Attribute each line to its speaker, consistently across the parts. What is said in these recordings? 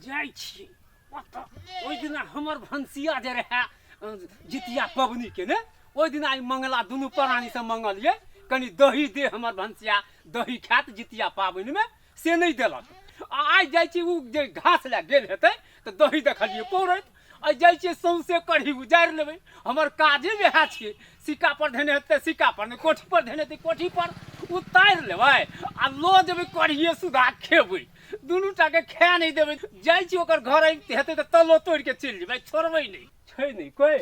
Speaker 1: जाइ छी ओतऽ। ओहि दिना हमर भनसिया जे रहए जितिया पबनीके ने, ओहि दिना ई मंगला दुनू प्राणीसँ मंगलियै, कनि दही दे हमर भनसिया, दही खायत जितिया पाबनिमे, से नहि देलक। आ आइ जाइ छी, ओ जे घास लए गेल हेतै तऽ दही देखलियै पौरैत। आइ जाइ छियै, सौंसे कढ़ी उजारि लेबै। हमर काजे वएह छियै। सिक्का पर धेने हेतै सिक्का पर, नहि कोठी पर धेने हेतै कोठी पर, उतारि लेबै आ लऽ जेबै, कढ़िए सुधा खेबै। दुनू टाके खाए नहि देबै। जाइ छी ओकर घर, हेतै तऽ तलो तोड़ि के चलि जेबै, छोड़बै नहि। छै नहि कोइ,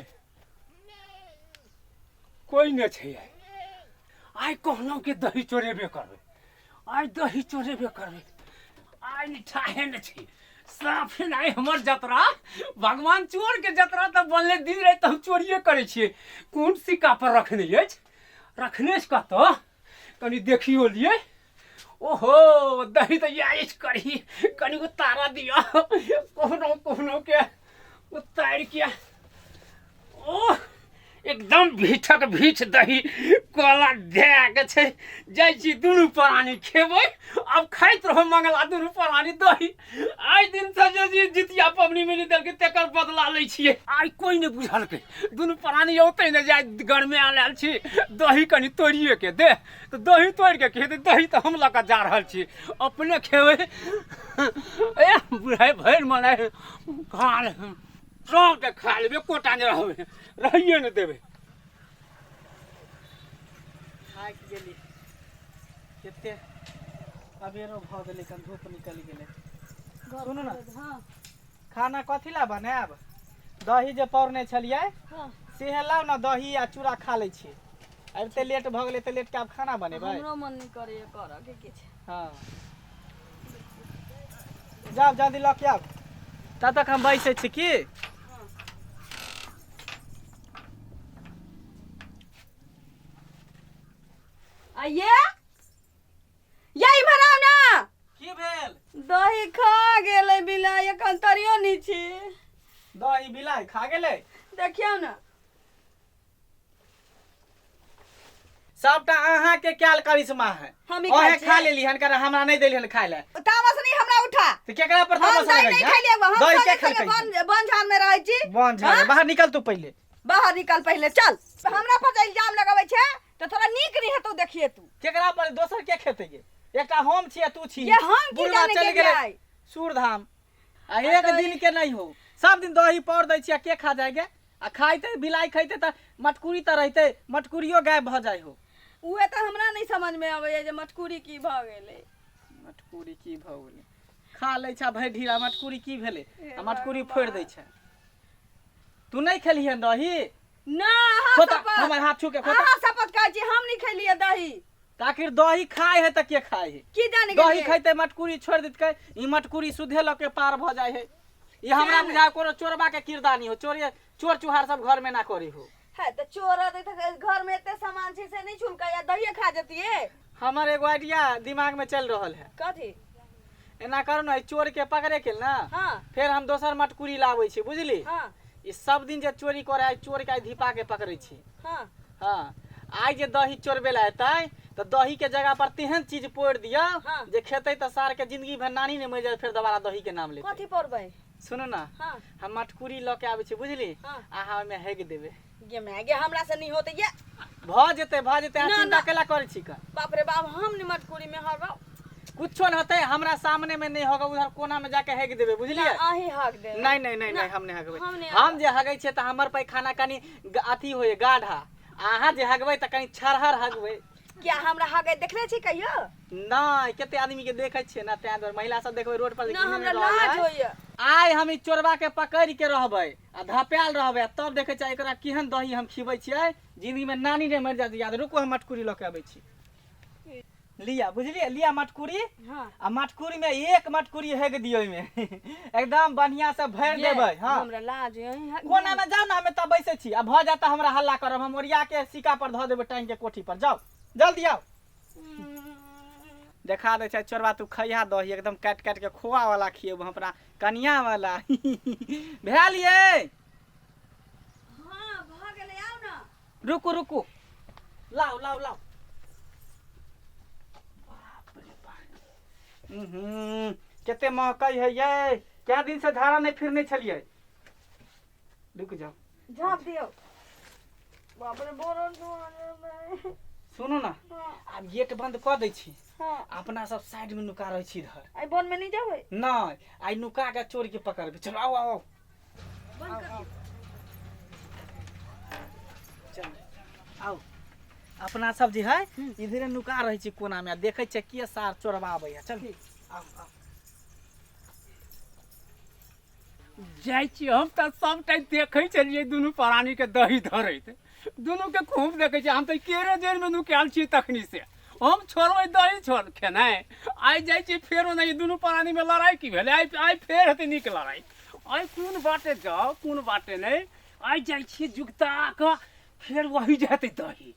Speaker 1: कोइ नहि छै। आइ आइ कहलहुँ कि दही चोरेबे करबै, आइ दही चोरेबे करबै। आइ निठाहे नहि छै साफे नहि हमर जतरा। भगवान चोर के जतरा तऽ बनले, दिन राति हम चोरिए करै छियै। कोन सिक्का पर रखने अछि, रखने अछि कतऽ, कनि देखियो लिए। ओहो, दही तऽ इएह अछि। कढ़ी कनि उतारा दिअ, कहुनो कहुनो के उतारि के। ओह, एकदम भीठक भीठ दही कोला धए के छै। जाइ छी, दुनू प्राणी खेबै। आब खाइत रहो मंगला दुनू प्राणी दही। आइ दिनसँ जे जे जितिया पबनी मे नहि देलकै, तेकर बदला लै छियै आइ। कोइ नहि बुझलकै। दुनू प्राणी औतै ने, जे आइ गरमे आयल छी, दही कनि तोड़िए के दे। तऽ दही तोड़ि के खेतै? दही तऽ हम लऽ कऽ जा रहल छी, अपने खेबै। ए बुढ़ाइ भरि मन आइ खा ले, सबके खा लेबै, एकोटा नहि रहबै, रहिए नहि देबै।
Speaker 2: थाकि गेली, कते अबेरो भऽ गेलै, कन धूप निकलि गेलै। सुनू ने।
Speaker 3: हाँ।
Speaker 2: खाना कथी ला बनायब? दही जे पौरने छलियै सेहे लाउ ने, दही आ चूड़ा खा लै छी। आबिते लेट भऽ गेलै तऽ लेट के आब खाना बनेबै।
Speaker 3: हमरो मन नहि करैए करऽ के किछु।
Speaker 2: हँ, जाउ, जल्दी लऽ के आउ, तब तक हम बैसै छी की।
Speaker 3: आइए ये, इम्हर आउ ना।
Speaker 2: की भेल?
Speaker 3: दही खा गेलै बिलाइ, एखन तरियो नहि छी।
Speaker 2: दही बिलाइ खा गेलै?
Speaker 3: देखियौ ने।
Speaker 2: सबटा अहाँ के कैल करिश्मा है।
Speaker 3: हम ही
Speaker 2: ओहे
Speaker 3: खाइ
Speaker 2: खा
Speaker 3: छियै।
Speaker 2: लेली हन कर, हमरा नहीं देली हन खाय ले।
Speaker 3: तामस नहीं हमरा उठा।
Speaker 2: तो केकरा पर
Speaker 3: हम
Speaker 2: तामस
Speaker 3: दही
Speaker 2: लगै
Speaker 3: नहीं
Speaker 2: है?
Speaker 3: खैलियै, हम
Speaker 2: दही के
Speaker 3: संगे संगे
Speaker 2: खेलकै?
Speaker 3: वन वन झाड़ में रहै छी।
Speaker 2: बन झाड़
Speaker 3: हाँ?
Speaker 2: बाहर निकल तू पहिले।
Speaker 3: बाहर निकल पहिले, चल। हमरा पर जे इल्जाम लगाबै छै तऽ थोड़ा नीक नहीं हेतौ, देखिए तू।
Speaker 2: केकरा पर? दोसर के खेतै गे? एकटा हम छी आ तू छी।
Speaker 3: ये हम की
Speaker 2: बुढ़वा
Speaker 3: जाने
Speaker 2: चलि
Speaker 3: गेलियै?
Speaker 2: गेलै सूरधाम आ एक दिन के नहीं हो, सब दिन दही पौर दै छी आ के खा जाय गे? आ खाइते बिलाइ खैते तऽ मटकुरी तऽ रहिते, मटकुरियो गायब भऽ जाइ हो।
Speaker 3: उहे तऽ हमरा नहीं समझ में आबैया जे मटकुरी की भऽ गेलै।
Speaker 2: मटकुरी की भऽ गेलै? खा लै छै भरि ढीला, मटकुरी की भेलै? आ मटकुरी फोड़ि दै छै। तू नहि खेलिहन दही?
Speaker 3: ना, अहाँ
Speaker 2: खोता
Speaker 3: शपथ।
Speaker 2: हमर हाथ छू के खोता।
Speaker 3: अहाँ शपथ खाइ छी, हम नहीं खेलियै दही।
Speaker 2: तऽ आखिर दही खाइ है तऽ के खाइ है?
Speaker 3: की जाने
Speaker 2: दही
Speaker 3: गेलियै?
Speaker 2: खैते मटकुरी छोड़ि देतकै? ई मटकुरी सुधे लऽ के पार भऽ जाइ है। ई हमरा बुझाय कोनो चोरबा के किरदानी हो। चोरे चोर चुहार सब घर में ना करी हो।
Speaker 3: है तऽ चोर रहतै तऽ घर में एते सामान छै से नहीं छुलकै या दहिए खा जतियै?
Speaker 2: हमर एगो आइडिया दिमाग में चल रहल है।
Speaker 3: कथी?
Speaker 2: एना करू ने, ई चोर के पकड़े के ना फेर हम दोसर मटकुरी लाबै छी, बुझली? ई सब दिन जे चोरी करे है, चोर के आइ धीपा के पकड़ै छी। हाँ, आइ जे दही चोरबे ला एतै तऽ दही के जगह पर तेहन चीज पोरि दियौ जे खेतै तऽ सार के जिंदगी भर नानी नहि मरि जाय, फेर दोबारा दही के नाम लेतै।
Speaker 3: कथी पौरबै?
Speaker 2: सुनू ना।
Speaker 3: हाँ।
Speaker 2: हम मटकुरी लऽ के आबै छी, बुझली? अहाँ ओहिमे हेग देबै।
Speaker 3: गे माय गे, हमरा से नहीं होते ये।
Speaker 2: भऽ जेतै, भऽ जेतै, अहाँ
Speaker 3: ना,
Speaker 2: चिंता
Speaker 3: ना।
Speaker 2: केला करै छी का?
Speaker 3: बाप रे बाप, हम नहीं मटकुरी में हगब।
Speaker 2: कुछो न होतै, हमरा सामने में नहीं होगा, उधर कोना में जाके हेग देबै, बुझलियै?
Speaker 3: अहीं हग देबै।
Speaker 2: नहीं नहीं नहीं नहीं, हम नहीं हगबै।
Speaker 3: हम नहि।
Speaker 2: हम जे हगै छियै तऽ हमर पैखाना कनि अथी होइए गाढ़ा, अहाँ जे हगबै तऽ कनि छरहर हगबै।
Speaker 3: क्या हमरा हगै देखले छी कहियो?
Speaker 2: नहि, कते आदमी के देखै छियै ने, तें दुआरे महिला सब देखबै रोड पर जे
Speaker 3: ना,
Speaker 2: घिने
Speaker 3: हमरा
Speaker 2: रहल
Speaker 3: लाज
Speaker 2: है।
Speaker 3: होइए।
Speaker 2: आइ हम ई चोरबा के पकड़ि के रहबै आ धपायल रहबै आ तब देखै छियै एकरा केहन दही हम खिबै छियै, जिंदगी में नानी नहि मरि जायत याद। रुकू, हम मटकुरी लऽ के अबै छी। लिया, बुझलियै? लिया मटकुरी। आ मटकुरी में एक मटकुरी हेग दियौ, ओहिमे एकदम बढ़िया से भरि
Speaker 3: ये,
Speaker 2: देबै। हाँ।
Speaker 3: हमरा लाज होइए, अहीं हग
Speaker 2: कोना में जाउ ने, हमे तब बैसै छी आ भऽ जायत तऽ हमरा हल्ला करब, हम ओरिया के सिक्का पर धऽ देबै टांगि के कोठी पर। जाउ, जल्दी आउ। देखा दै छै चोरबा, तू खैहा दही एकदम काटि काटि के खोआ वाला खिएबो हम अपना कनिया वाला। भेल ये?
Speaker 3: हाँ, भऽ गेलै, आउ ने।
Speaker 2: रुकू रुकू, लाउ लाउ लाउ। बाप रे बाप, कते महकै है ये। कए दिन से धारा नहि फिरने छलियै। रुक जाओ,
Speaker 3: झाँप दियौ। बाप रे, बोरन।
Speaker 2: सुनू ने।
Speaker 3: हाँ।
Speaker 2: आब गेट बंद कऽ दै छी।
Speaker 3: हाँ।
Speaker 2: अपना सब साइड में नुका रहै छी इधर।
Speaker 3: आइ वन में नहीं जेबै?
Speaker 2: नहि, आइ नुका के चोर के पकड़बै। चलो, आउ आउ आउ।
Speaker 3: बंद कर दियौ।
Speaker 2: चल, आउ। अपना सब जे है इधरे नुका रहै छी कोना में आ देखै छियै के सार चोरबा आबैया। चल, आउ आउ।
Speaker 1: जाइ छी हम तऽ सब टाइम देखै छलियै दुनू प्राणीके दही धरैत, दुनूके खूब देखै छियै। हम तऽ केरे जड़िमे नुकायल छियै तखनी से। हम छोड़बै दही छोड़ खेनाइ? आइ जाइ छियै फेरो नहि। दुनू प्राणीमे लड़ाइ की भेलै? आइ आइ फेर हेतै नीक लड़ाइ। आइ कोन बाटे जाउ, कोन बाटे नहि। आइ जाइ छियै जुगता कऽ, फेर वही जे हेतै दही।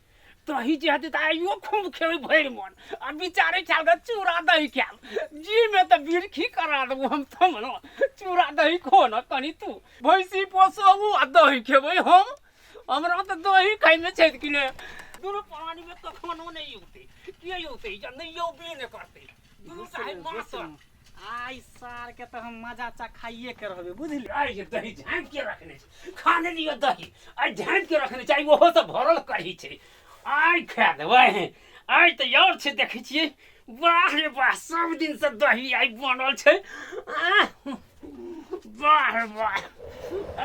Speaker 1: दही जे हेतै तऽ आइयो खूब खेबै भरि मन। आ बिचारे छाल कऽ चूड़ा दही खायब जीमे तऽ बिरखी करा देबो हम। तब ने चूड़ा दही खो ने कनि तू। भैंसी पोसबू आ दही खेबै हम। हमरा तऽ दही खाइमे छै कि नहि। दुनू प्राणीमे कखनो नहि औतै। के औतै या नहि औबे नहि करतै दुनू चाहे मास्टर।
Speaker 2: आइ सार के तऽ हम मजा चखाइए के रहबै, बुझली?
Speaker 1: आइ जे दही झाँपि के रखने छै, खाने लिअ दही। आइ झाँपि के रखने छै, आइ ओहो तऽ भरल कढ़ी छै। आइ खा देबै आइ तऽ। आओर छै, देखै छियै, वाह रे वाह, सब दिनसँ दही आइ बनल छै। आह, वाह रे वाह।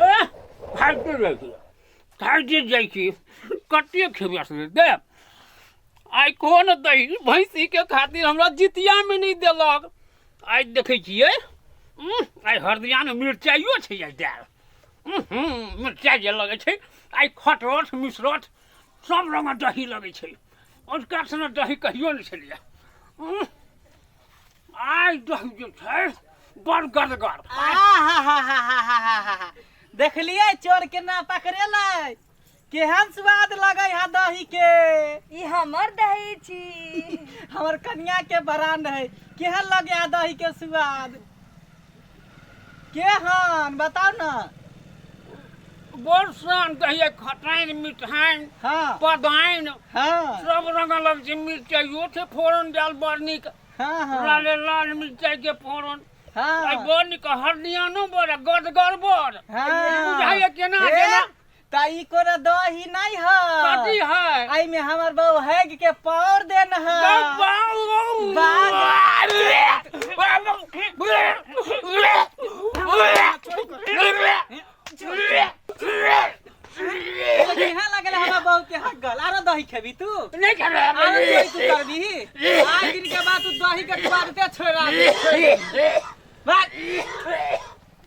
Speaker 1: आह, खाइते जाइ छी, खाइते जाइ छी। कते खेबै असली दे। आइ कोन दही भैंसीके खातिर हमरा जितियामे नहि देलक, आइ देखै छियै। आइ हरदियामे मिरचाइयो छै आइ दालि। मिरचाइ जे लगै छै आइ, खटरठ मिसरठ सब रङ्गक दही लगै छै। ओतका सनक दही कहियो नहि छलैए। आइ दही जे छै बड़ गदगर।
Speaker 2: आहाहाहाहाहा। देखलियै चोर केना पकड़ेलै? केहन स्वाद लगै है दही के?
Speaker 3: ई हमर दही छी।
Speaker 2: हमर कनिया के ब्रांड है। केहन लगे है दही के स्वाद, केहन, बताउ ने।
Speaker 1: बड़ शान दही है, खटाइन मिठाइन पदाइन सब रंग अलग छै। मिरचाइयो छै फोरन देल बड़ नीक।
Speaker 2: हाँ हाँ
Speaker 1: लाले लाल मिरचाई के फोरन। आइ
Speaker 2: हाँ
Speaker 1: बड़ नीक, हरदियानो बड़ आ गदगर बड़। बुझाइए केना
Speaker 2: हे,
Speaker 1: केना।
Speaker 2: त ई कोनो दही नहीं है।
Speaker 1: कथी है?
Speaker 2: एहि में हमर बहू हैग के पाउर देन है। केहन लगल हमर बहू के हगल? आरो दही खेबी तू?
Speaker 1: नहीं खेबै।
Speaker 2: आरो चोरी तू करबी? आज दिन के बाद तू दही के स्वाद ते छोड़ा दे।